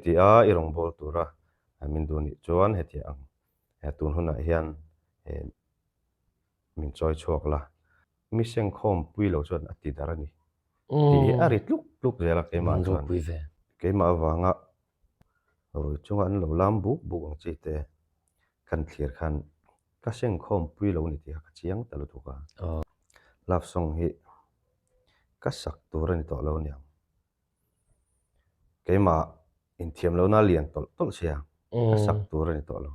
ti a, i rawngbâwl tura min duh nih chuan hetiang ang tun hunah hian min chawi chhuak la. Mi sengkhawm pui lo chuan a ti dar a ni tih hi a ri tluk tluk zel a keimah chuan. Keimah avanga rui chunga an lo lam buk buk ang chi te kan thlir khan ka sengkhawm pui lo ni tih kha ka chiang ta lutuk a. Love song hi ka sak tur a ni tawh lo aniang. Keimah inthiam lohna lian tawlh tawlh sia ka sak tur a ni tawh lo.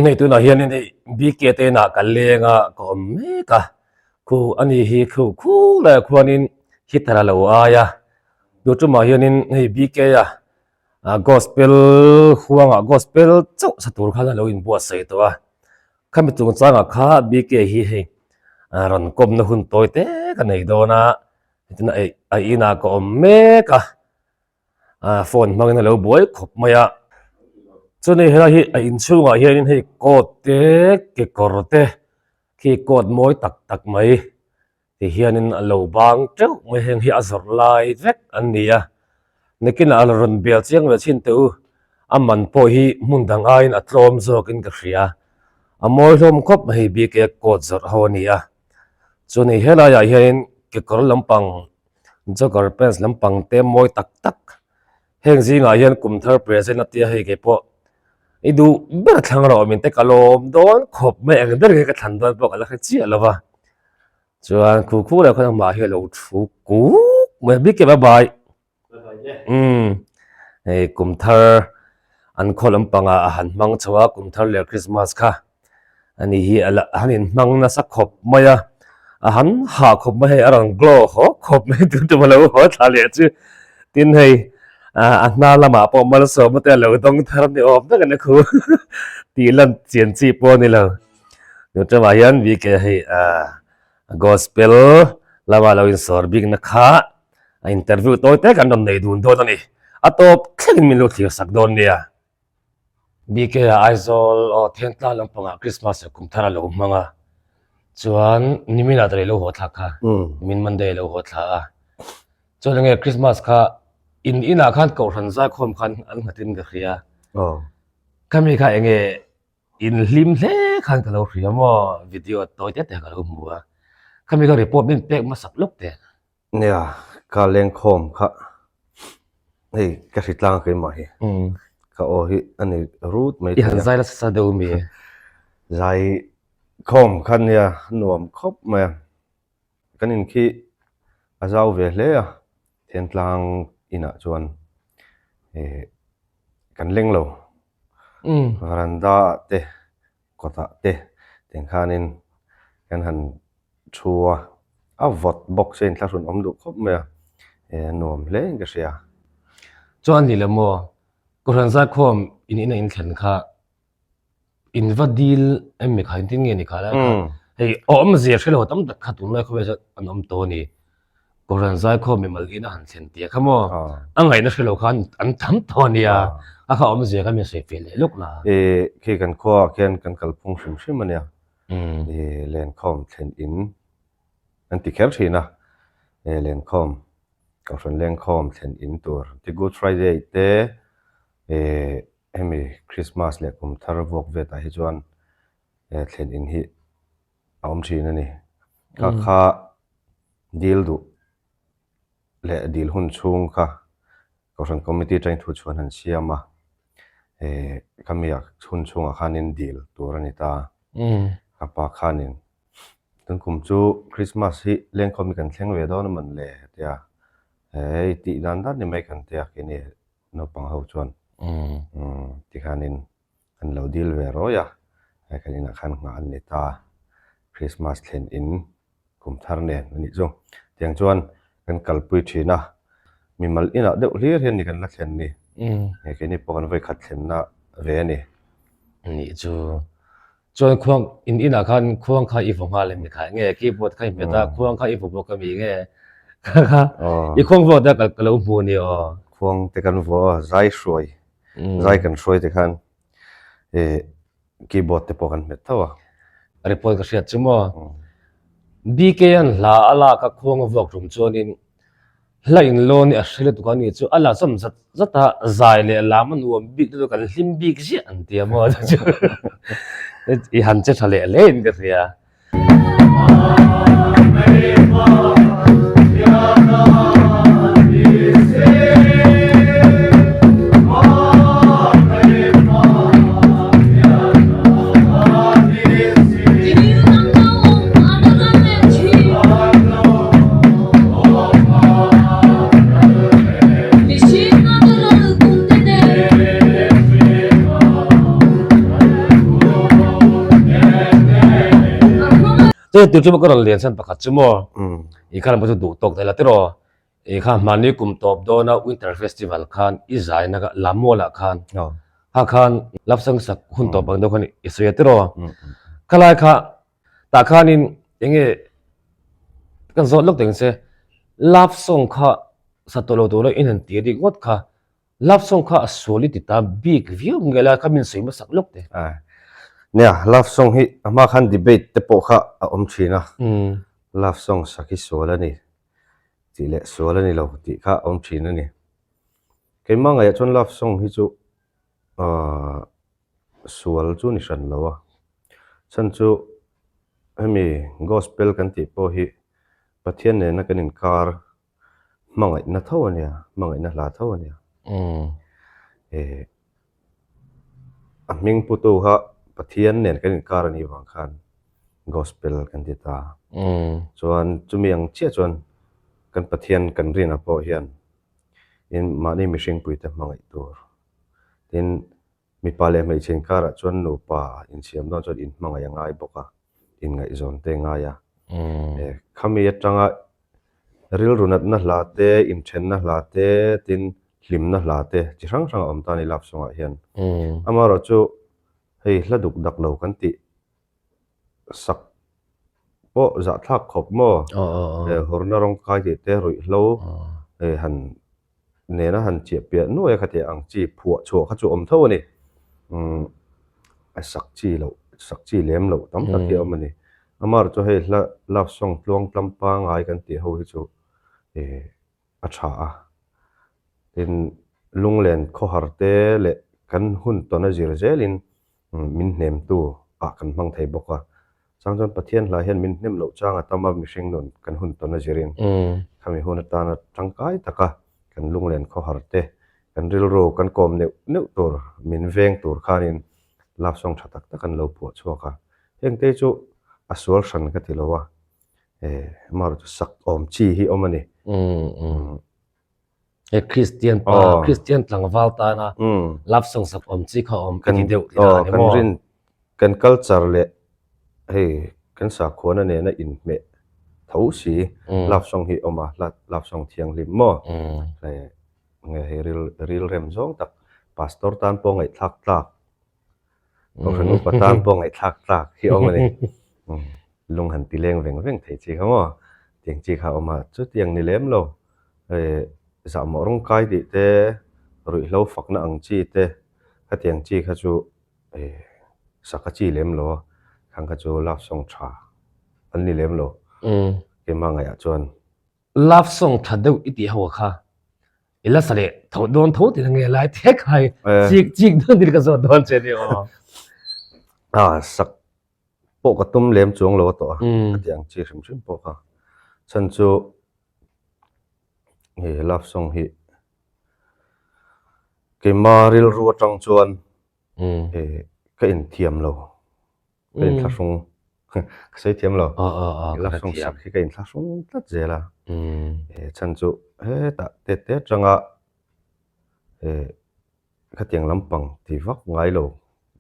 Hei tunah hianin hei BK te inah ka leng a ka awm mek a, khu ani hi khu khu laiah khuanin heater a lo ai a, tu tumah hianin hei BK a gospel huangah gospel chauh sa tur khan a lo inbuatsaih tawh a, khami chungchangah kha BK hi hei rawn kawmna hun tawi te ka nei dawn a. Tin a inah ka awm mek a, phone hmangin a lo buai khawp mai a. Chuni helai hi a inchhungah hianin hei coat te kekawr te khi coat mawi tak tak mai ti hianin a lo bang teuh mai heng hi a zawrh lai vek an ni a. Nakinah a rawn bel chiang ve chhin teh u, a man pawh hi hmun dang aiin a tlawm zawkin ka hria. A mawi hlawm khawp mai hei bike coat zawrh ho a ni a. Chuan hei helaiah hianin kekawr lampang jogger pants lampang te mawi tak tak heng zingah hian kum thar present a tia hei keipawh i duh ber thlang rawh min te ka lawm dawn khawp mai eng ber nge ka thlan dawn pawh ka la hre chiah lo va chuan khu khu leh khawn amah hi a lo thu kuk mai bik em a bai. Umm hei kum thar an khaw lampangah a han hmang chho a kum thar leh Christmas kha ani hi a la han inhmang nasa khawp mai a a han hah khawp mai hei a rawn glow haw khawp mai tun tum a lo haw thla leh chu tin hei ah a hna lamah pawh malsawmna te a lo dawng thar ni awm tak a ni khu tih lan chian chi pawh a ni lo tun tumah hian bike hei ah Gospel lama lo insawr bikna kha a interview tawi te kan rawn nei dun dawn a ni. A tawp thlengin min lo thlir sak dawn nia. BK ah Aizawl aw Thentlang lampangah Christmas leh kum thar a lo hmang a, chuan niminah ta lo haw thlak kha, nimin Monday a lo haw thla a. Chuan enge Christmas kha in inah khan Kohhran zaikhawm khan an nghatin ka hria. Khami kha enge Inhlim hle khan ka lo hria maw video tawi te te ka lo hmu a, khami kha report min pek hmasak lawk teh. Nia, ka lengkhawm kha hei ka hri tlang a keimah hi, ka aw hi a ni rut mai thei a. I han zai nasa sa deuh mi? Zai khawm kha nia nuam khawp mai a, kan in khi a zau ve hle a, Thentlang inah chuan kan leng lo. Varanda ah te kawt ah te tiang khanin kan han thu a, a vawt bawk se inthlahrun awm duh khawp mai a, a nuam hle in ka hria. Chuan ni le maw, Kohhran Zaikhawm in ina inthlen kha In va dil em mi kha engtin nge ni kha lai kha hei awmzia hre lo tam tak kha tunlai khawvel chuan an awm tawh a ni. Kohhran zaikhawm mimal ina han thlen tia kha maw a ngaihna hre lo khan an tam tawh a nia a kha awmzia kha min sawi fiah leh lawk la. Ih khi kan khuaah khian kan kalphung hrim hrim a nia. Ih lenkhawm thlen in an ti kher thin a, ih lenkhawm Kohhran lengkhawm thlen in tur ti Good Friday te ih Hemi Christmas leh kum thar vuak vetah hi chuan thlen in hi a awm thin a ni. Kha kha dil duh leh dil hun chhung kha Kohhran Committee atangin thu chhuan han siam a, khami hun chhungah khanin dil tur a ni ta. Ka pa khanin tun kum chu Christmas hi lengkhawm hi kan thleng ve dawn a man le tia hei tih dan dan ni mai kan tia keini. Naupang ho chuan tikhanin an lo dil ve rawi a, hei kan inah khan nghah an ni ta, Christmas thlen in kum thar nen a nih chu. Tiang chuan kan kalpui thin a, mimal inah deuh hlir hian ni kan la thlen ni, hei keini pawh kan vawikhat thlenna ve a ni. Nih chu. Chuan khuang in inah khan khuang kha i vaw nghal em ni kha nge keyboard kha i hmet a khuang kha i vaw bawk ami nge kha kha i khuang vaw te ka lo hmu ni aw. Khuang te kan vaw a zai hruai zai kan hruai te khan eh keyboard te pawh kan hmet tho a. Report ka hriat chu maw BK an hla a lak a khuang a vuak tum chuanin. Hla inlawn hi a hre lutuk a ni chu a la zawm zat zat a, zai leh lam a nuam bik lutuk an hlim bik ziah an ti a maw chu i han che tha leh hle in ka hria. Chu tur chu ka rawn lian chhan pakhat chu maw i khan pawh chu duh tawk thei la tiraw i kha hmanni kum tawp dawna winter festival khan i zaina kha Lamualah khan kha khan love song sak hun tawp ang deuh khan i sawi a tiraw khalai kha Tah khanin enge kan zawt lawk teng che love song kha sa tawh lo tura in han ti rik ngawt kha love song kha a sual i ti ta bik viau nge la kha min sawi hmasak lawk te. Nia love song hi a hma khan debate te pawh kha a awm thin a love song sak hi sual a ni tih leh sual a ni lo tih kha a awm thin a ni. Keimah ngaihah chuan love song hi chu Ahh sual chu ni hran lo a, chhan chu hemi gospel kan tih pawh hi Pathian nena kan inkar hmangaihna tho a nia, hmangaihna hla tho a nia. Eh a hming putu kha Pathian nen kan inkar a nih vang khan gospel kan ti ta. Chuan chumi ang chiah chuan kan Pathian kan rinah pawh hian in mahni mihring puite hmangaih tur. Tin, mipa leh hmeichhe inkarah chuan nupa insiam dawn chuan inhmangaih a ngai bawk a, inngaihzawn te a ngai a. Khami atanga rilru natna hla te, inthenna hla te, tin hlimna hla te chi hrang hrang a awm ta a ni love song ah hian. Amaherawhchu hei hla duk dak lo kan tih sak pawh zahthlak khawp maw? Hurna rawng kai tih te ruihhlo han nena han chiah piah nuai a khatiang ang chi phuah chhuah kha chu awm tho a ni. Umm a sak chi loh sak chi lem loh tam tak hi a awm a ni. Amaherawhchu hei hla love song tluang tlam pangngai kan tih ho hi chu a tha a. Tin, lunglen khawhar te leh kan hun tawn a zir zelin min hnemtu ah kan hmang thei bawk a. Chang chuan Pathian hla hian min hnem loh chang a tam a, mihring nun kan hun tawn a zirin khami hun atana tangkai taka kan lunglen khawhar te, kan rilru kan kawm neuh neuh tur, min veng tur khanin love song tha tak tak an lo phuah chhuak a. Hengte chu a sual hran ka ti lo a, Amaherawhchu sak awm chi hi awm a ni. He Kristian pa, Kristian tlangval tana love song sak awm chi kha awm ka ti deuh tih a ni maw? Kan rin, kan culture leh hei kan sakhuana nena inhmeh tho si love song hi awm a, love song thianghlim maw? Nge hei ril rem zawng tak pastor tan pawh ngaihthlak tlak Kohhran upa tan pawh ngaihthlak tlak hi awm a ni. Lung han ti leng veng veng thei chi kha maw? Tiang chi kha a awm a, chutiang ni lem lo. Zahmawh rawng kai tih te, ruihhlo fakna ang chi te, khatiang chi kha chu sak a chi lem lo a, khang kha chu love song tha an ni lem lo. Keimah ngaihah chuan. Love song tha deuh i tih ho kha i la sa leh tho dawn tho tih nge lai thek hai chik chik dawn tin ka zawt dawn che ni aw. A sak pawh ka tum lem chuang lo a tawh a ka tih ang chi hrim hrim pawh kha chhan chu hei love song hi keima rilru atang chuan ka inthiam lo. Ka inthlahrung ka sawi thiam lo. Ka thlahrung sak hi ka inthlahrung tlat zel a. Chhan chu hetah tet te atanga khatiang lampang ti vak ngai lo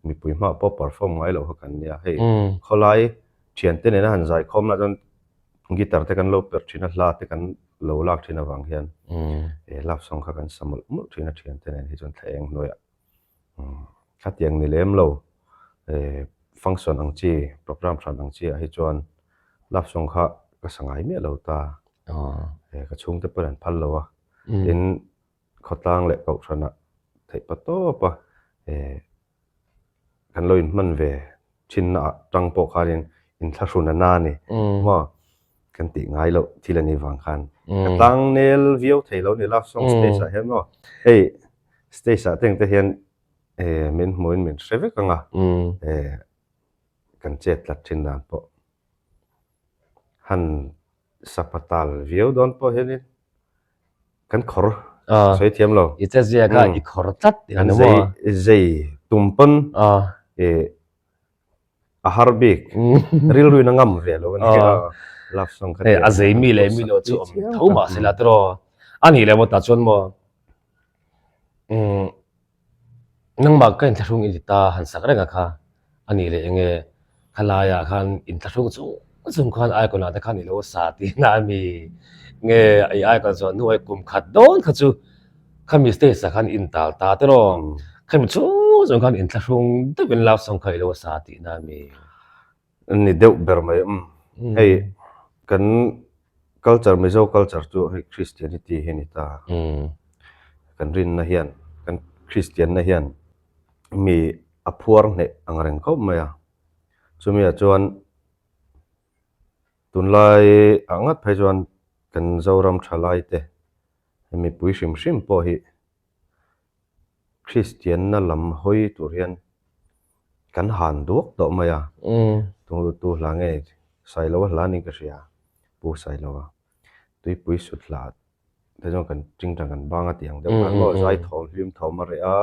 mipui hmaah pawh perform ngai lo kha kan nia. Hei khawlai thiante nena han zaikhawm lah chuan guitar te kan lo perh thin a, hla te kan lo lak thin avang hian love song kha kan sa mawlh mawlh thin a thiante nen hi chuan thla eng hnuaiah. Khatiang ni lem lo function ang chi program hran ang chi ah hi chuan love song kha ka sa ngai miah lo ta. Ka chhungte pawhin an phal lo a, tin khawtlang leh kohhran ah theih pa tawp a kan lo inhman ve thinna ah tang pawh khanin inthlahrun a na a ni maw. Kan tih ngai loh thil a nih vang khan ka tlang nel viau thei lo ni love song stage ah hian maw hei stage ah te ang te hian min hmuhin min hre vek ang a kan chet tlat thin dan pawh han sapatal viau dawn pawh hianin kan khawr sawi thiam lo. I che zia kha i khawr tlat tih a ni maw? Zei tum pawn a har bik rilruin a ngam ve lo a ni a love song kha a zei mi leh mi lo chu awm tho mah se la tiraw a nih leh maw tah chuan maw nangmah ka inthlahrung i ti ta han sak reng a kha a nih leh enge khalaiah khan inthlahrung chung chung khan icon ah te khan i lo sa tihna a mi nge i icon chuan hnuai kum khat dawn kha chu Khami stage ah khan in tal ta tiraw? Khami chung chung khan inthlahrung deuhin love song kha i lo sa tihna a mi? Ni deuh ber mai um. Hei kan culture Mizo culture chu hei Christianity hi a ni ta. Kan rinna hian kan Christianna hian mi a phuar hneh ang reng khawp mai a. Chumi ah chuan tunlai ah ngat phei chuan kan Zoram thalai te Mipui hrim hrim pawh hi Kristianna lam hawi tur hian kan han duak tawh mai a. Tu tu hla nge Sailoa hla niin ka hria, Pu Sailoa. Tuipui sut hla te chuan kan tingtang kan bang a tih ang deuh khan maw zai thawm hlim thawm a reh a,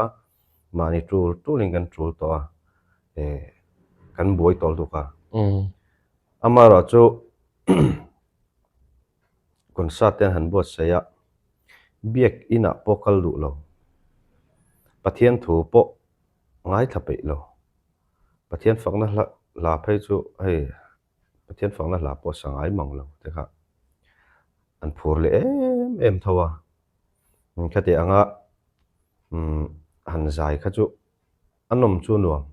mahni tul tulin kan tul tawh a, kan buai tawh lutuk a. Amaherawhchu Concert te an han buatsaih a, biak inah pawh kal duh lo, Pathian thu pawh ngaithla peih lo, Pathian fakna hla hla phei chu hei Pathian fakna hla pawh sa ngai mang lo te kha an phur leh em em tho a, khati anga umm han zai kha chu a nawm chu nuam.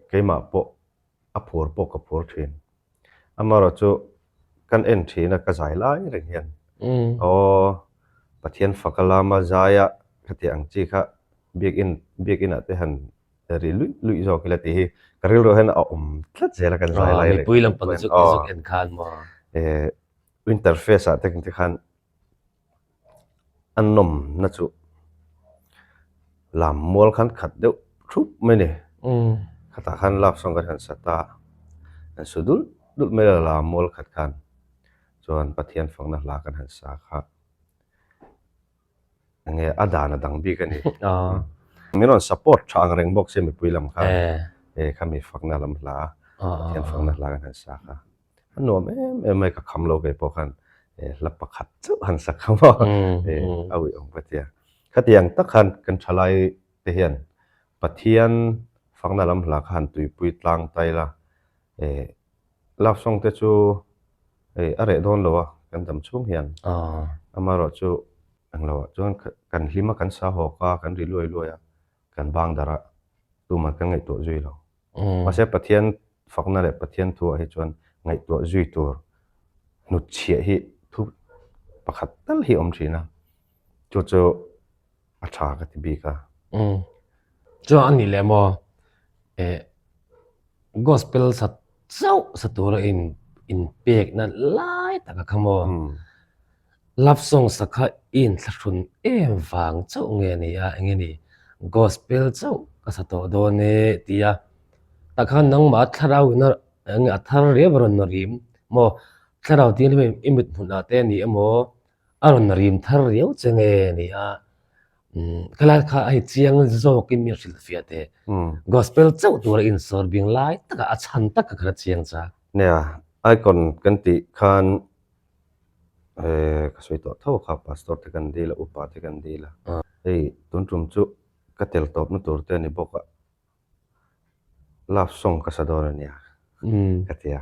Keimah pawh a phur pawh ka phur thin. Amaherawh chu kan en thin a ka zai lai reng hian aw Pathian faka lama zaia khatiang ang chi kha biakin biakinah te han ri luih luih zawk ila tih hi ka rilru hian a awm tlat zel a kan zai lai reng. Mipui lampang zuk zuk en khan maw? Winter fest ah te khan A nawmna chu lam mual khan khat deuh thup mai a ni. Khatah khan love song kan han sa ta a, an su dulh dulh mai a lam mual khat khan chuan Pathian fakna hla kan han sa kha enge a dan a dang bik a ni. Min rawn support tha ang reng bawk sia mipui lam khan khami fakna lam hla Pathian fakna hla kan han sa kha. A nuam em em mai ka kham lo kei pawh khan hla pakhat chauh han sak kha maw a uih awm ka tia. Khatiang tak khan kan thalai te hian Pathian fakna lam hla kha han tuipui tlang ta ila love song te chu a reh dawn lo a kan dam chhung hian amaherawh chu englo ah chuan kan hlim a kan sa hawk a kan ri luai luai a kan bang darh a tuman kan ngaihtuah zui lo. Mahse Pathian fakna leh Pathian thu ah hi chuan ngaihtuah zui tur hnutchhiah hi thu pakhat tal hi awm thin a, chu chu a tha ka ti bik a. Chuan a nih leh maw eh gospel sa chauh sa tura in inpekna lai taka kha maw Love song sa kha i inthlahrun em vang chauh nge ni a, enge ni gospel chauh ka sa tawh dawn e tia tah khan nangmah thlarau in a enge a thar riau a rawn rim maw thlarau tih hi i mit hmunah te a ni emaw a rawn rim thar riau che nge ni a umm khalai kha a hei chiang zawkin mi a hrilhfiah teh gospel chauh tura insawr bing lai takah a chhan tak kha kha chiang chak. Nia icon kan tih khan Ka sawi tawh tho kha pastor te kan dil a upa te kan dil a hei tun tum chu ka tel tawpna tur te a ni bawk a love song ka sa dawn a nia ka ti a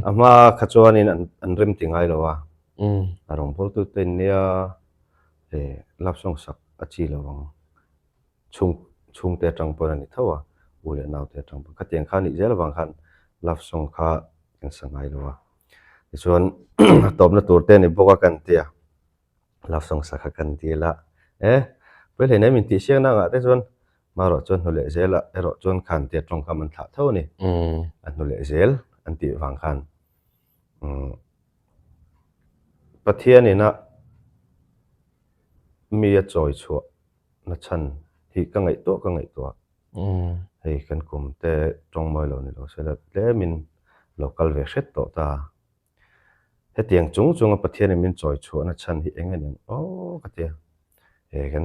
a hma kha chuanin an rem ti ngai lo a a rawngbawltu te in nia love song sak a chi lo ang. Chhung chhungte atang pawn a ni tho a, u leh naute atang pawn. Khatiang kha a nih zel avang khan love song kha kan sa ngai lo a. Tichuan a tawpna tur te a ni bawk a kan ti a, love song sa kha kan dil a. E, pawi hlei nei min tih siakna angah te chuan marawh chuan hnu leh zel ah erawh chuan khan tia tawngkam an thlah tho a ni. A hnu leh zel an tih vang khan. Pathian ina mi a chawi chhuah na chhan hi ka ngaihtuah ka ngaihtuah. Hei kan kum te tawng mawi lo ni lo se la tlemin lo kal ve hret tawh ta. Hetiang chung chunga Pathianin min chawi chhuahna chhan hi eng aniang aw ka tia. He kan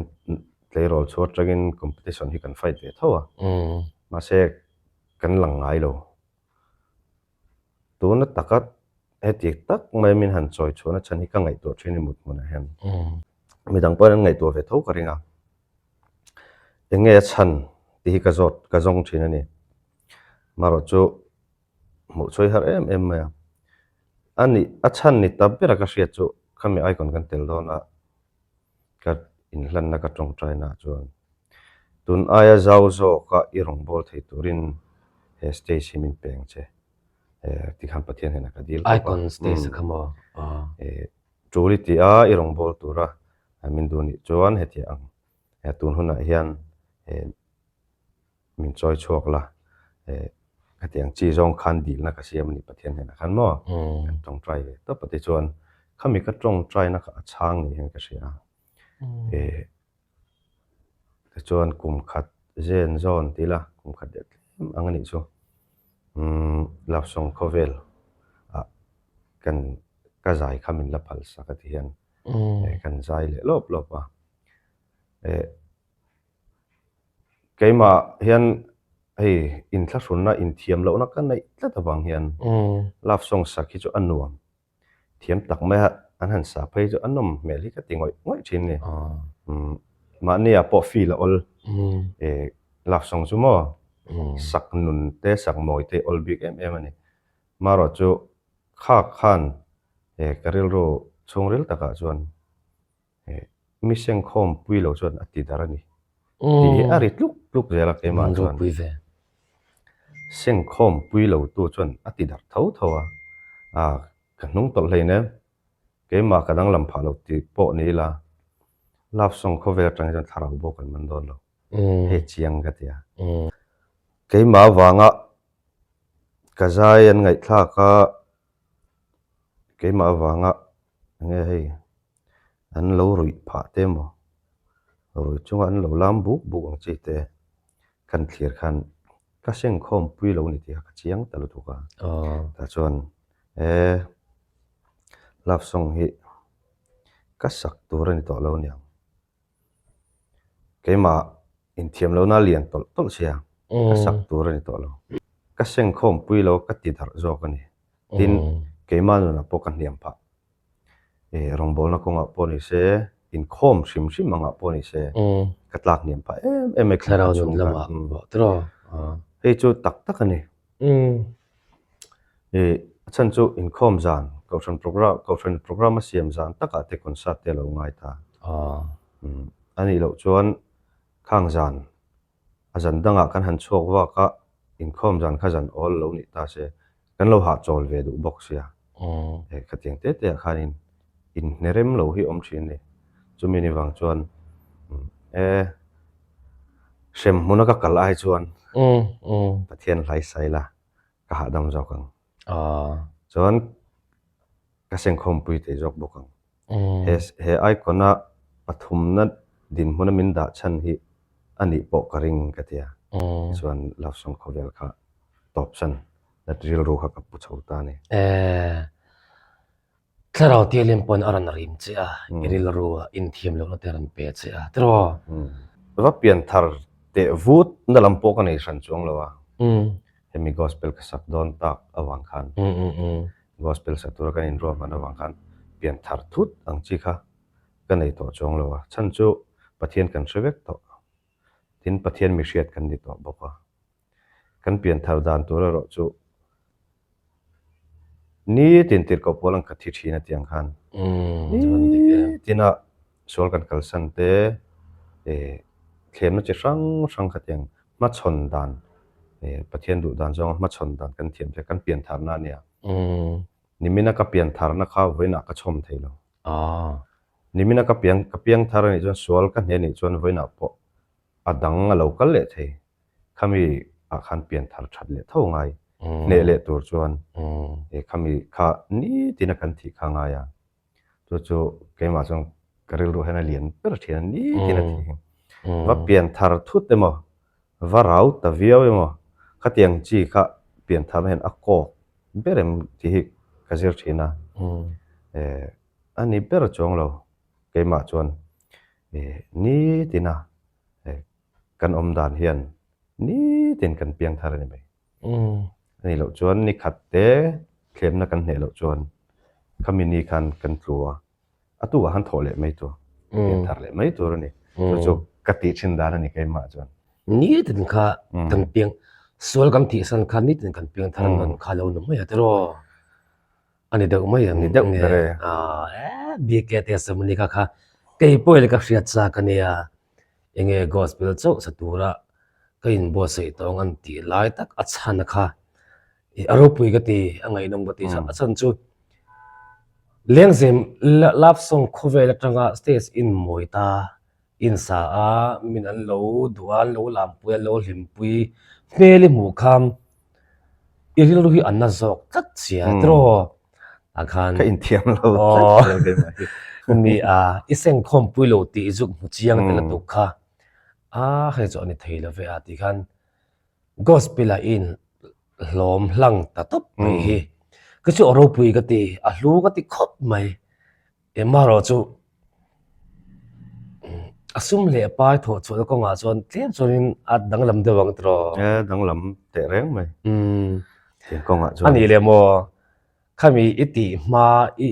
tleirawl chhuar atangin competition hi kan fight ve tho a. Mahse kan lang ngai lo. Tuna taka heti tak mai min han chawi chhuahna chhan hi ka ngaihtuah thin i mut hmunah hian. Midang pawhin an ngaihtuah ve tho ka ring a. Eng nge a chhan tih hi ka zawt ka zawng thin a ni. Marawh chu hmuh chhuai har em em mai a. A nih a chhan ni ta bera ka hriat chu khami icon kan tel dawn a ka inhlanna ka tawngtaina ah chuan tun aia zau zawka i rawngbâwl thei turin he stage hi min peng che tikhan Pathian hnenah ka dil tawp a. Icon stage kha maw? Tul i ti a i rawngbâwl tura min duh nih chuan hetiang ang tun hunah hian min chawi chhuak la, eh, khatiang chi zawng khan dilna ka siam a ni Pathian hnenah khan maw? Kan tawngtai ve tawp a tichuan khami ka tawngtaina kha a chhang ni hian ka hria a, eh, tichuan kum khat zen zawn ti ila kum khat leh tlem ang a nih chu, umm love song khawvel ah kan ka zai kha min la phal sak a ti hian kan zai leh lawp lawp a, eh. Keimah hian hei inthlahrunna inthiam lohna ka neih tlat avang hian love song sak hi chu a nuam thiam tak mai a, an han sa phei chu a nawm hmel hi ka ti ngawih ngawih thin ni. Mahniah pawh feel a awl love song chu maw sak nun te sak mawi te awl bik em em a ni. Marawh chu khak khan ka rilru chhungril takah chuan Mi sengkhawm pui lo chuan a ti dar a ni tih hi a ri tluk tluk zel a keimah chuan sengkhawm pui lo tu chuan a ti dar tho tho a, a ka hnung tawlh hlein em keimah ka danglam phah lo tih pawh ni ila love song khawvel atang hi chuan thlarau bawk kan man dawn lo hei chiang ka ti a. Keimah avanga ka zai an ngaihthlak a keimah avanga enge hei an lo ruih phah te emaw ruih chunga an lo lam buk buk ang chi te kan thlir khan ka sengkhawm pui lo ni tih kha ka chiang ta lutuk a tah chuan e love song hi ka sak tur a ni tawh lo aniang keimah inthiam lohna a lian tawlh tawlh sia ka sak tur a ni tawh lo ka sengkhawm pui lo ka ti darh zawk a ni tin keimah nunah pawh ka hniam phah. Eh rawngbawlna kawngah pawh ni se, inkhawm hrim hrim angah pawh ni se, ka tlak hniam phah em em mai Thlarau nun lamah pawh tiraw? Hei chu tak tak a ni. Eh a chhan chu inkhawm zan, kohhran program, kohhran program a siam zan takah te concert te a lo ngai ta. A nih loh chuan khang zan A zan dangah kan han chhuak vak a, inkhawm zan kha zan awl lo nih ta se, kan lo hahchawl ve duh bawk sia. Eh, khatiang te te ah khanin inhne rem lo hi awm thin a ni. Chumi ni vang chuan eh, hrem hmuna ka kal ai chuan Pathian hlai sai la, ka hahdam zawk ang. Chuan ka sengkhawmpui thei zawk bawk ang. He he icon a pathumna dinhmuna min dah chhan hi a nih pawh ka ring ka ti a. Tichuan love song khawvel kha tawp san na rilru kha ka pu chho ta a ni. Thlarau Tialim pawn a rawn rim che a, i rilru a inthiam lohna te a rawn pe che a, tiraw? Va pian thar teh vut na lam pawh ka nei hran chuang lo a, hemi gospel ka sak dawn tak avang khan gospel sak tura kan inruahman avang khan pian thar thut ang chi kha ka nei tawh chuang lo a, chhan chu Pathian kan hre vek tawh, tin Pathian mihriat kan ni tawh bawk a. Kan pian thar dan tur erawh chu nitin tirhkoh pawl an ka thi thin a tih ang khan nitina sual kan kalsan te thlemna chi hrang hrang khatiang hmachhawn dan Pathian duh dan zawnga hmachhawn dan kan thiam te kan pian tharna a nia. Nimina ka pian tharna kha vawiinah ka chhawm thei lo. Nimina ka piang ka piang thar a nih chuan sual ka hne nih chuan vawiinah pawh a dang a lo kal leh thei. Khami ah khan pian thar that leh tho ngai. Hneh leh tur chuan khami kha nitin a kan thih kha ngai a. Chu chu keimah chuan ka rilru hian a lian ber thin a, nitin a thih hi. Va pian thar thut emaw, va rau ta viau emaw, khatiang chi kha pian tharna hian a kawk ber em tih hi ka zir thin a. A ni ber chuang lo keimah chuan nitin a kan awm dan hian nitin kan piang thar a ni mai. A nih loh chuan ni khat te thlemna kan hneh loh chuan khami ni khan kan tlu a, a tukah khan thawh leh mai tur, pian thar leh mai tur a ni. Chu chu ka tih thin dan a ni keimah chuan. Nitin kha kan piang, sual kan thihsan kha nitin kan piang thar nawn kha lo ni mai a tiraw? A ni deuh mai ang. Ni deuh ber e. BK te Samuni kha kha kei pawh ila ka hriat chak a nia. Enge gospel chauh sa tura ka inbuatsaih tawng an tih lai tak a chhan kha i a ropui ka ti, a ngaihnawm ka ti. A chhan chu Lengzem love song khawvel atanga stage in mawi ta in sa a, min an lo duh a, an lo lampui a, an lo hlimpui hmel i hmuh khan i rilru hi a na zawk tlat sia tiraw? Ah khan Ka inthiam lo tlat zel keimah hi. Mi a i sengkhawmpui lo tih zuk hmu chiang tel a tuk kha a hei chu a ni thei lo ve a tih khan Gospel ah i in hlawm hlang ta tawp mai hi. Ka chu a ropui ka ti, a hlu ka ti khawp mai. Engmah chu a sum leh pai thawh chhuahna kawngah chuan tlem chuanin a danglam deuh ang tiraw? E, danglam teh reng mai. Tiang kawngah chuan. A nih leh maw, khami i tih hma i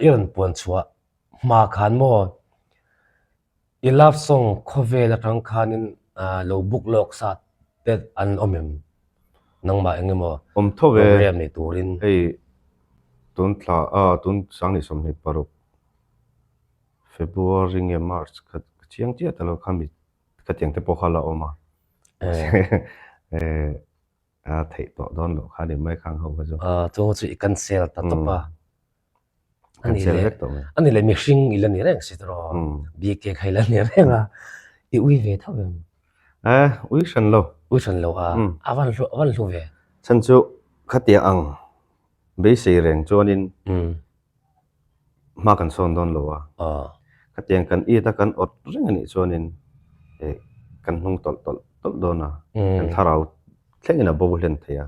i rawn puan chhuah hma khan maw I love song khawvel atang khanin lo book lawk sa te an awm em? Nangmah eng emaw Awm tho ve. program nei turin. Hei tun thla a tun 2026 February nge March kha ka chiang chiah ta lo kha mi khatiang te pawh kha la awm a. A theih tawh dawn loh kha ni mai khang ho kha chu. Chung chu i cancel ta tawp a. Kan sel vek tawh mai. A ni leh mihring i la ni reng si tawh. BK kha i la ni reng a. I ui ve tho em? Eh, ui hran lo. Ui hran lo a. A van hlu, a van hlu ve. Chhan chu khatiang ang beisei reng chuanin hma kan sawn dawn lo a. Khatiang kan it a kan awt reng anih chuanin kan hnung tawlh tawlh tawlh dawn a. Kan thlarau thlengin a bo hlen thei a.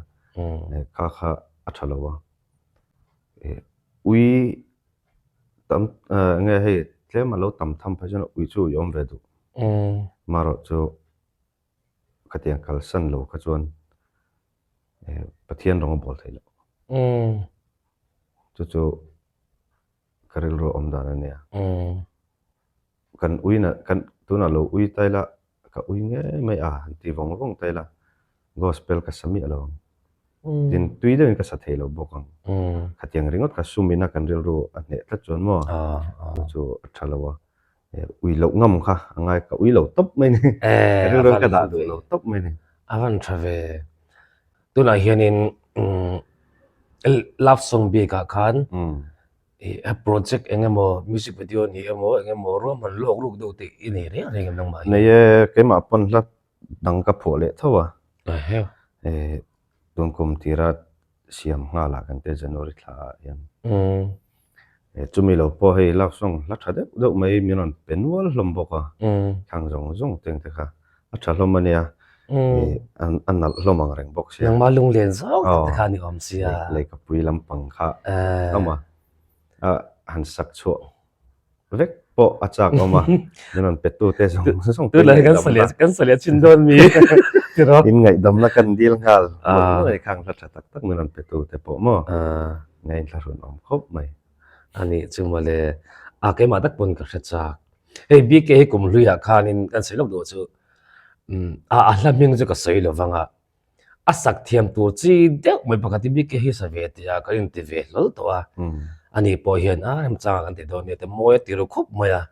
Kha kha a tha lo a. Ui tam nge hei tlem a lo tam tham phei chuan ui chu ui awm ve duh. Marawh chu khatiang kalsan lo kha chuan Pathian rawng a bawl theih loh. Chu chu ka rilru a awm dan a nia. Kan ui na kan tunah lo ui ta ila ka ui ngei mai a han ti vawng vawng ta ila gospel ka sa miah lo ang. Tin tui deuhin ka sa thei lo bawk ang. Khatiang ringawt kha sum ina kan rilru a hneh tlat chuan maw chu chu a tha lo a. Ui loh ngam kha a ngai ka ui lo tawp mai ni. Ka rilru ka dah duh lo tawp mai ni. A van tha ve. Tunah hianin love song bikah khan I project eng emaw music video ni emaw eng emaw ruahman lawk ruk deuh tih i nei reng reng em nangmah hi? Nei e, keimah pawn hla dang ka phuah leh tho a. Eheu. Tun kum tira siam nghala kan te January thla ah hian. Chumi lo pawh hei love song hla tha deuh deuh mai min rawn pe nual hlawm bawk a. Thlang zawng zawng teng te kha a tha hlawm a nia. A nalh hlawm ang reng bawk sia. Nangmah lunglen zawng tak te kha a ni awm sia. Leikapui lampang kha tam a, a han sak chhuah vek pawh a chak awm a, min rawn pe tu te zawng zawng te ngaihdamna. Kan salia chin dawn mi tiraw. In ngaihdamna kan dil nghal mawlh mawlh khang hla tha tak tak min rawn pe tu te pawh maw ngainthlahrun awm khawp mai. A nih chu mawle, a keimah tak pawn ka hre chak. Hei BK hi kum hluiah khanin kan sawi lawk duh chu a a hla hming chu ka sawi lo vang a, a sak thiam tur chi deuh mai pakhat hi BK hi sa ve tih a kan inti ve hlawl tawh a, ani pawh hian a remchangah kan ti dawn nia te mawi a ti ru khawp mai a,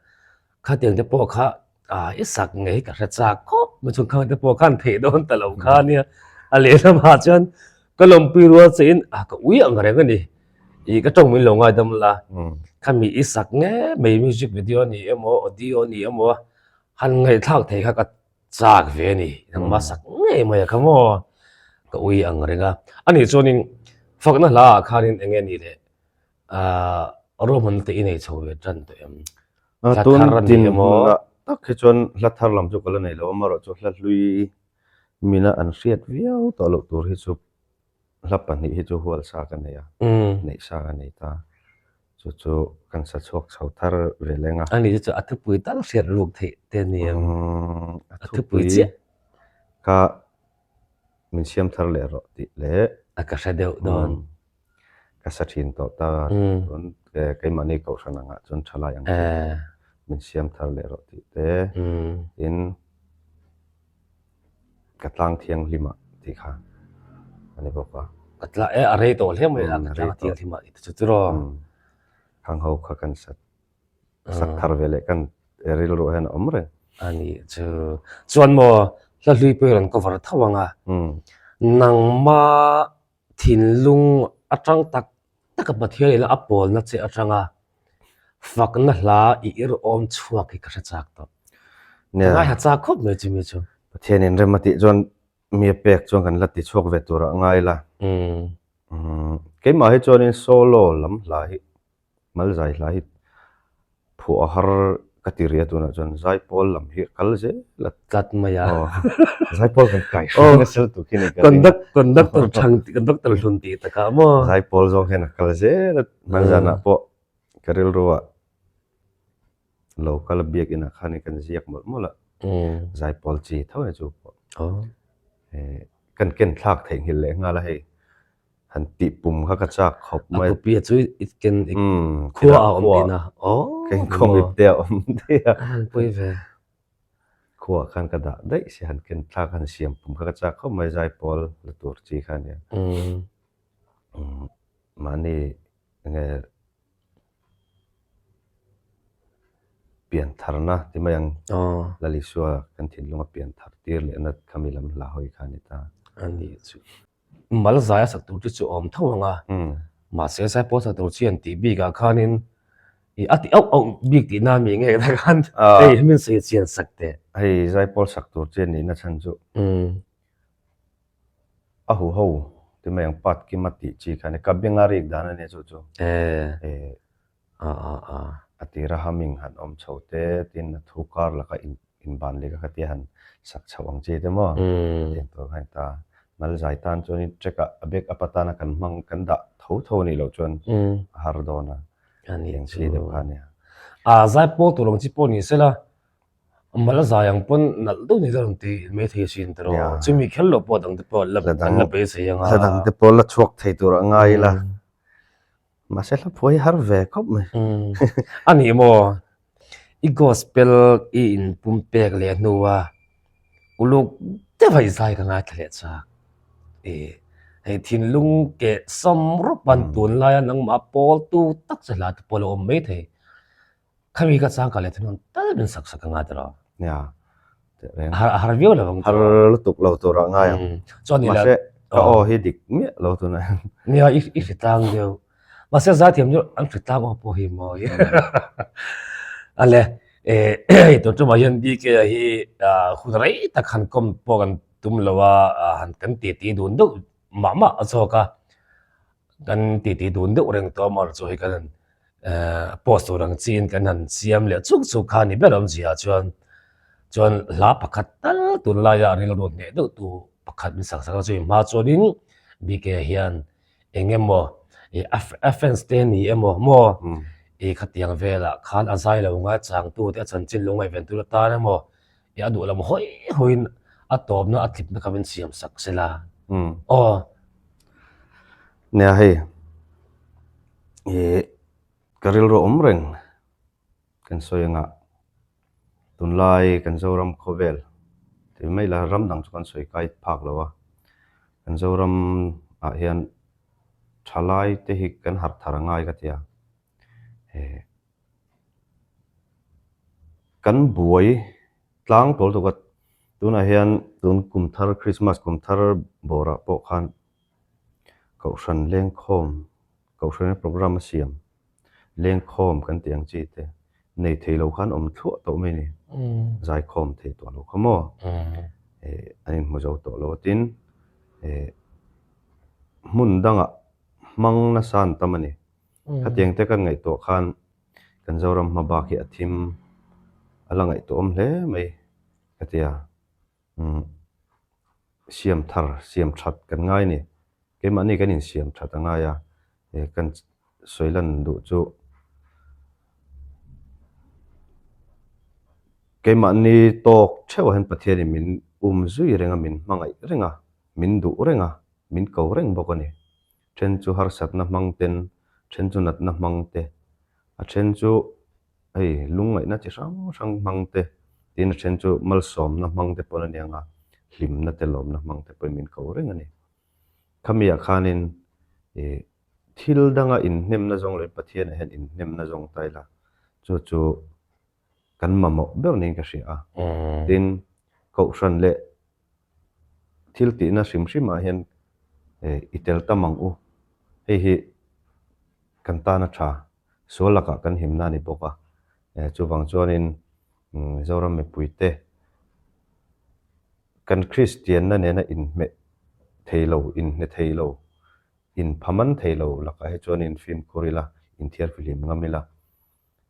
khatiang te pawh kha i sak ngei hi ka hre chak khawp mai chuan khang te pawh khan theih dawn ta lo kha nia, a lehlamah chuan ka lawmpui rual che in a ka ui ang reng a ni. I ka tawng min lo ngaidam la, khami i sak nge mai music video a ni emaw audio a ni emaw han ngaihthlak thei kha ka chak ve a ni, nangmah sak ngei mai a kha maw. Ka ui ang reng a. Anih chuanin fakna hla ah khanin eng nge ni le ruahmanna te i nei chho ve tan tawh em? Hla Tun thar a ni din emaw? hmunah tak hi chuan hla thar lam chu ka la nei lo a, amaherawhchu hla hlui mina an hriat viau tawh loh tur hi chu hla pahnih hi chu hual sa ka nei a, neih sa ka nei ta. Chu chu kan sa chhuak chho thar ve leng a. Ani chu chu a thupui tal hriat ruk theih te a ni em? A thupui chiah. Kha min siam thar leh rawh tih leh. A ka hre deuh dawn. Ka sa thin tawh ta. Chuan keimahni kohhran angah chuan thalai ang chu min siam thar leh rawh tih te. Tin. Ka tlang thianghlim ah tih kha a ni bawk a. Ka tla e a rei tawh hle mai a ka tlang thianghlim ah tih te chu chu raw. Khang ho kha kan sat sak thar ve leh kan rilru ah hian a awm reng. A ni chu. Chuan maw hla hlui pawh hi rawn cover tho ang a. Nangma thinlung atang tak tak a Pathian ina a pawlna che atanga fakna hla i irhawm chhuak hi ka hre chak tawh. Ka ngaihla chak khawp mai chumi chu. Pathian in rem a tih chuan mi a pek chuan kan la ti chhuak ve tur ah ngai la. Keimah hi chuanin solo lam hla hi Malzai hla hi phuah a har ka ti ri a tunah chuan Zaipawl lam hi a kal zel a. Tlat mai a. Aw Zaipawl kan kai hran nasa lutuk hi ni ka ring. Conductor thang conductor hlun tih takah maw. Zaipawl zawng hian a kal zel a hmanzanah pawh ka rilru ah lo kal a biakinah khan kan ziak mawlh mawlh a Zaipawl chi tho a ni chu pawh. Kan ken thlak theihnghilh leh nghal a hei. Han tih pum kha ka chak khawp mai. A copy a chu i ken i khua a awm tihna. Aw. Ka inkhawm ip te a awm daih a. A han pawi ve. Khua ah khan ka dah daih si han ken thlak han siam pum kha ka chak khawp mai zaipawl la tur chi kha ania. Mahni enge piantharna ti mai ang. Lal Isua kan thinlunga pianthar tir lehna khami lam hla hawi kha a ni ta. A ni chu. Mal zai a sak tur te chu a awm tho ang a, mahse zaipawl sak tur chi an tih bik ah khanin ih a ti auh auh bik tih na mi nge ta khan hei min sawi chian sak teh. Hei zaipawl sak tur chi a nihna chhan chu a huho ti mai ang part kima tih chi kha a ni, ka benga rik dan a nia chu chu. A tira humming han awm chho te tin a thu kar laka inban leh ka tia han sak chhoh ang chi te maw tiang tur kha a ni ta. Mal zai tan chuanin track ah a back up atana kan hmang kan dah tho tho a nih loh chuan a har dawn a tiang chi deuh kha a nia. A zai pawl tur ang chi pawh ni sela mal zai ang pawn nalh deuh ni dawn tih maithei sin tiraw chumi kher loh pawh dang te pawh an la beisei ang a. Hla dang te pawh la chhuak thei tur a ngai ila. Mahse hla phuai hi har ve khawp mai. A nih maw? I gospel i inpum pek leh hnua uluk deuh a i zai ka ngaithla leh chak. I hei thinlung keh sawm rawp an tunlaia nangmah pawltu tak che hla te pawh a lo awm maithei. Khami ka chang ka leh thunun tal min sak sak anga tiraw. Nia, teh reng. Har har viau lo ang. Har lutuk lo tur ah ngai ang. Chuan ila. Mahse ka aw hi dik miah lo tunah hian. Nia, i i hritlang deuh. Mahse zaithiam chu an hritlang aw pawh hi mawi. Ale, eh tun tumah hian BK a hi hun rei tak han kawm pawh kan tum lo a, han kan titi dun deuh mah mah zawk a. Kan titi dun deuh reng tawh a maw chu hei kan post tur ang chiin kan han siam leh chuk chuk kha a ni ber awmzia chuan chuan hla pakhat tal tunlaia rilru hneh deuh tu pakhat min sak sak a chu hma chuanin BK hian eng emaw ih a fans te ni emaw maw ih khatiang velah khan a zai lo ngai changtu te a chanchin lo ngaihven tur atan emaw ih a duh lam hawi hawiin a tawpna a tlipna kha min siam sak sela aw. Nia hei ih ka rilru awm reng kan sawi anga tunlai kan Zoram khawvel tih mai la ram dang chu kan sawi kai phak lo a kan Zoram ah hian thalai te hi kan harh thar a ngai ka ti a eh kan buai tlang tawl tuk a tunah hian tun kum thar Christmas kum thar bawrah pawh khan. Kohhran lengkhawm, Kohhrana programme a siam lengkhawm kan tih ang chi te nei thei lo khan awm thluah tawh mai a ni. Zaikhawm thei tawh lo kha maw? An inhmu zo tawh lo a tin. hmun dangah hmang nasa an tam a ni. Khatiang te kan ngaihtuah khan kan Zoram hma bak hi a thim a la ngaihtuahawm hle mai ka ti a. Siam thar, siam that kan ngai a ni. Keimahni kan insiam that a ngai a, kan sawi lan duh chu keimahni tawk theuh ah hian Pathianin min um zui reng a, min hmangaih reng a, min duh reng a, min ko reng bawk a ni. Then chu harsatna hmang ten, then chu natna hmang te, a then chu hei lungngaihna chi hrang hrang hmang te, tin a then chu malsawmna hmang te pawn a ni ang a, hlimna te lawmna hmang te pawhin min ko reng a ni. Khamiah khanin ih thil danga inhnemna zawng leh Pathianah hian inhnemna zawng ta ila chu chu kan mamawh ber niin ka hria a. Tin, Kohhran leh thil tihna hrim hrimah hian i tel tam ang u. Hei hi kan tan a tha, sual lakah kan himna a ni bawk a. Chuvang chuanin Zoram mipuite kan Kristianna nena inhmeh thei lo, inhne thei lo, inphaman thei lo lakah hi chuanin fimkhur ila, inthiarfihlim ngam ila.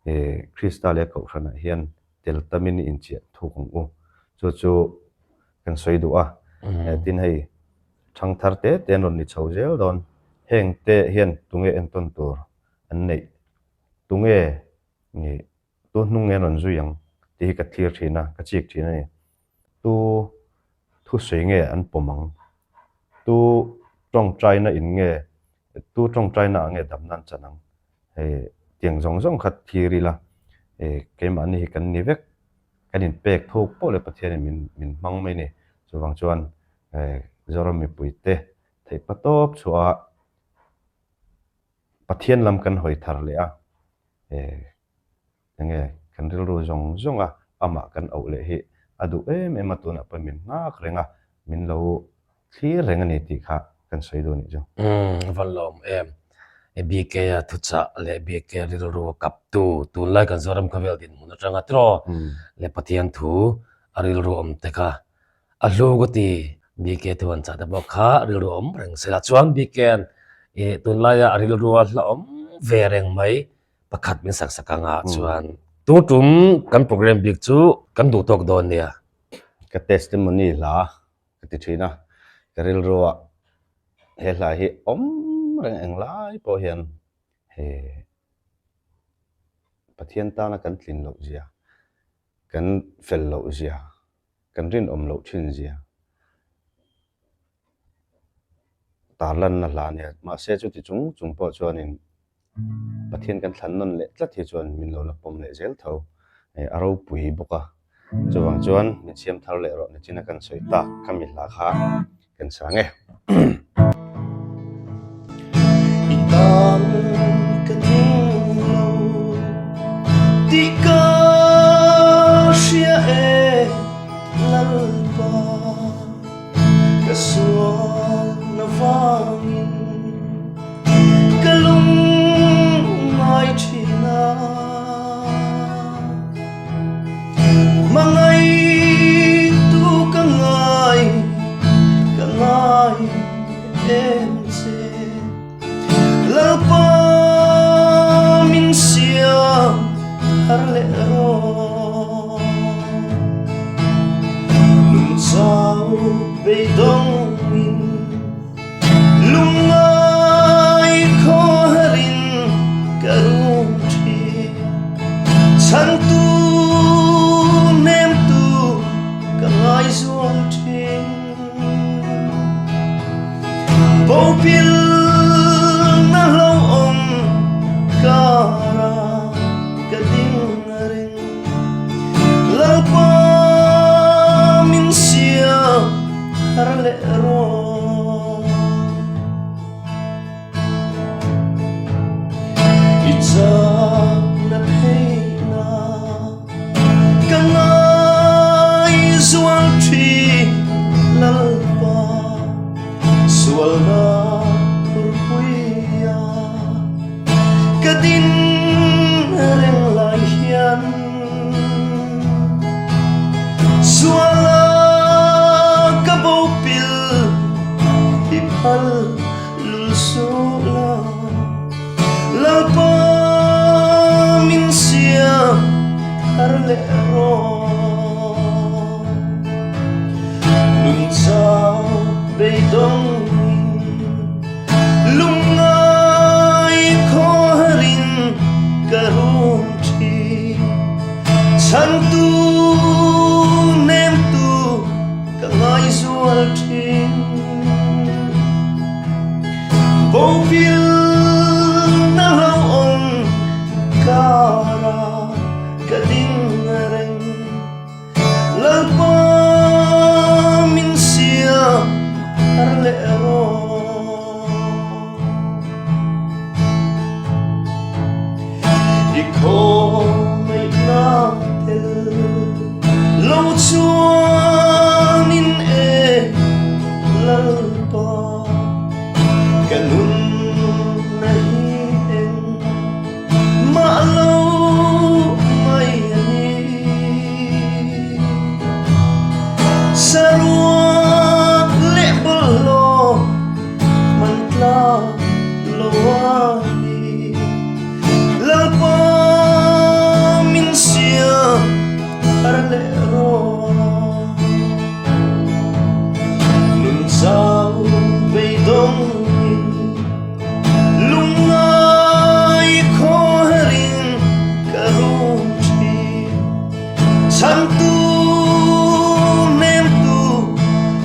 He Krista leh Kohhranah hian tel tamin inchiah thuk ang u. Chu chu kan sawi duh a. Tin hei thangthar te te an rawn ni chho zel dawn. Heng te hian tunge entawn tur an neih? Tunge tu hnung nge an rawn zui ang tih hi ka thlir thin a, ka chik thin a ni. Tu thusawi nge an pawm ang? Tu tawngtaina in nge, tu tawngtaina ah nge damna an chan ang? Hei tiang zawng zawng kha thlir ila, keimahni hi kan ni vek, kan inpek thuk pawh leh Pathianin min min hmang mai a ni. Chuvang chuan Zoram mipuite theihpa tawp chhuah Pathian lam kan hawi thar leh a, Enge kan rilru zawng zawng a amah kan auh leh hi a duh em em a tunah pawhin min nghak reng a, min lo thlir reng a ni tih kha kan sawi duh a nih chu. Umm va lawm em. BK-a thuchah leh BK rilru a kaptu tunlai kan Zoram khawvel dinhmun atanga tiraw leh Pathian thu a rilru awm te kha a hlu ka ti. BK thu an chah te pawh kha rilru awm reng se la chuan BK-a'n ih tunlaia a rilru a hla awm ve reng mai Pakhat min sak sak anga chuan tu tum kan program bik chu kan duh tawk dawn nia. Ka testimony hla ka ti thin a, ka rilruah he hla hi awm reng eng lai pawh hian he Pathian tana kan tlin loh zia, kan fel loh zia, kan rinawm loh thin zia tarlanna hla a nia. Mahse chuti chung chung pawh chuanin Pathian kan thlan nawn leh tlat hi chuan min lo la pawm leh zel tho a ropui bawk a. Chuvang chuan min siam thar leh rawh nichin a kan sawi tak khami hla kha kan sang e. I tan ka tling lo tih ka hria e Lalpa ka sual na vangin ka lung ngai thin a Hmangaih tu ka ngai ka ngai em che Lalpa min siam thar leh rawh Lung chau beidawng in Lungngai khawharin ka rum thin Chhantu hnemtu ka ngaizual thin Bopil na hlauhawm karah ka ding reng Lalpa min siam thar leh. leh rawh. Lungchau beidawngin lungngai khawharin ka rum thin. Chhantu nemtu ka ngaizual thin. Bopil na hlauhawm kara ka ding reng. Lalpa min siam har leh rawh. I khawngaihna tel lo chuanin e Lalpa ka nunna hi eng mah lo mai a ni. Saruak leh bawlhhlawh hman tlak lo a ni. Lalpa min siam thar leh rawh. Nunchau beidawngin lungngai khawharin ka rum thin. Chhantu nemtu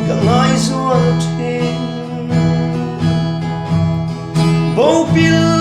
ka ngaizual thin. Bopil.